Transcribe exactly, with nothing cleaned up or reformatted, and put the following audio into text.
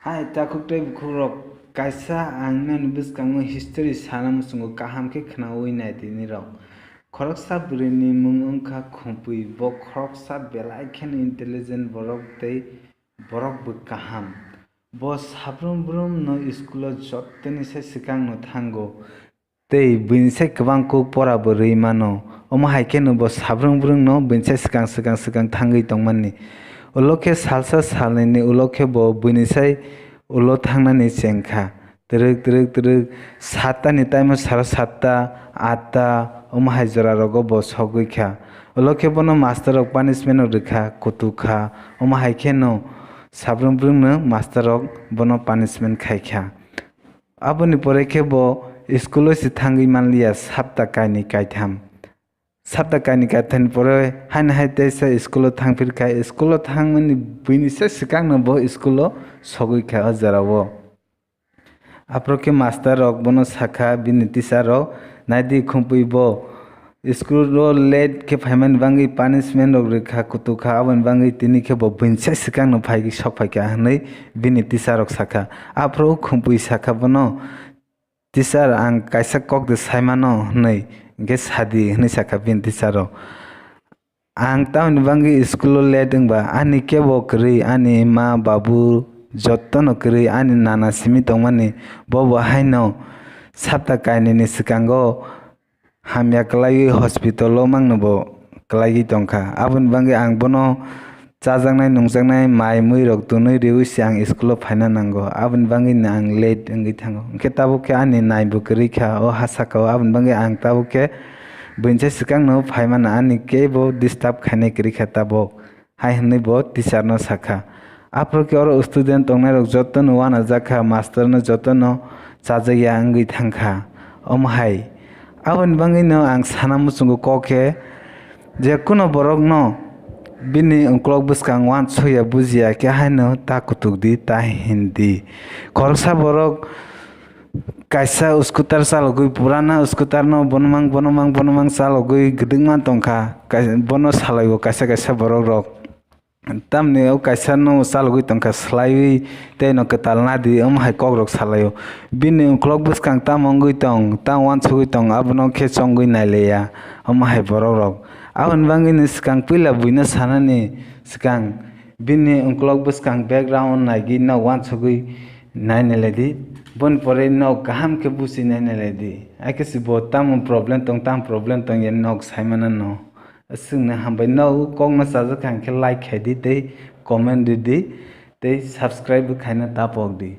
Hai takhuk tei bukhukrok, kaisa ang nini bwskango history sana muchungo kaham khe khnaui nai tini rok. Khoroksa bwrwini mung wngkha Khumpui, bo khoroksa belai kheno intelligent borok tei borok bw kaham. Bo sabrum brum no school o jottoni se swkang no thango. Tei buini sai kwbang kuk pora bo rwi mano. Omo hai kheno bo sabrung brung no buini sai swkang swkang swkang thangwi tongmani. Ulo khe salsa salnwi ni ulo khe bo buini sai ulo thangnani chengkha. Twrwk twrwk twrwk satta ni time o saro satta, atta omo hai jora rogo bo sogwi kha. Ulo khe bono master rok punishment rok rwkha, kutuk kha. Omo hai kheno sabrung brung no master rok bono punishment khaikha. Aboni pore khe bo school o se thangwi manliya sapta kainwi kaitham. Sapta kainwi kaithamni pore haino hai teisa school o thangphirkha, school o thangmani buini se swkangno bo school o sogwi kha o jora o. Aphuru khe master rok bono sakha, bini teacher rok, "Naidi Khumpui bo school o late khe phaimani bagwi punishment rok rwkha, kutuk kha, aboni bagwi tini khe bo buini sai swkangno phaigwi sok phaikha," hwnwi bini teacher rok sakha. Aphuru Khumpui sakha bono, "Teacher, ang kaisa kok de saimano," hwnwi, "Hwnkhe sadi," hwnwi sakha bini teacher rok. "Ang tamoni bagwi school o late wngba, ani kebo kwrwi, ani ma babu jotono kwrwi, ani nana simi tongmani, bobo haino sapta kainwini swkango hamya kwlaiwi hospital o mangno bo kwlaiwi tongkha. Aboni bagwi ang bono chajaknai nungjaknai mai mui rok tunwi riwi se ang school o phaina nango. Aboni bagwi no ang late wngwi thango. Hwnkhe tabuk khe ani nai bo kwrwi kha o ha saka o. Aboni bagwi ang tabuk khe buini sai swkang no phaimano, ani kebo disturb khainai kwrwi kha tabuk. Hai hwnwi bo teacher no sakha. Aphuru khe oro student tongnai rok jotono uanajak kha, master no jotono chajakya wngwi thangkha. Omo hai. Aboni bagwi no ang sana muchungo kok khe, je kuno borok no bini uklok bwskang uansukya bujiya khe haino ta kutuk di, ta hin di. Khoroksa borok kaisa scooter chalogwi, purana scooter no bonomang bonomang bonomang chalogwi gwdwkma tongkha, kai-, bono salaibo kaisa kaisa borok rok. Tamni o kaisa no chalogwi tongkha, swlaiwi tei no kwtal nadi, omo hai kok rok salaio. Bini uklok bwskang tamo wngwi tong, tamo uansugwi tong, abono khe chongwi naileya, omo hai borok rok. Aboni bagwi ni swkang puila buino sanani swkang bini uklok bwskang background naigwi no uansugwi nai nailaidi, boni pore nok kaham khe buchi nai nailaidi. Haikhe se bo tamo problem tong, tamo problem tong ya nok saimana no. Aswkno hambai, nok kokno chajak kha hwnkhe like khaidi tei comment ridi tei subscribe bo khaina ta pokdi.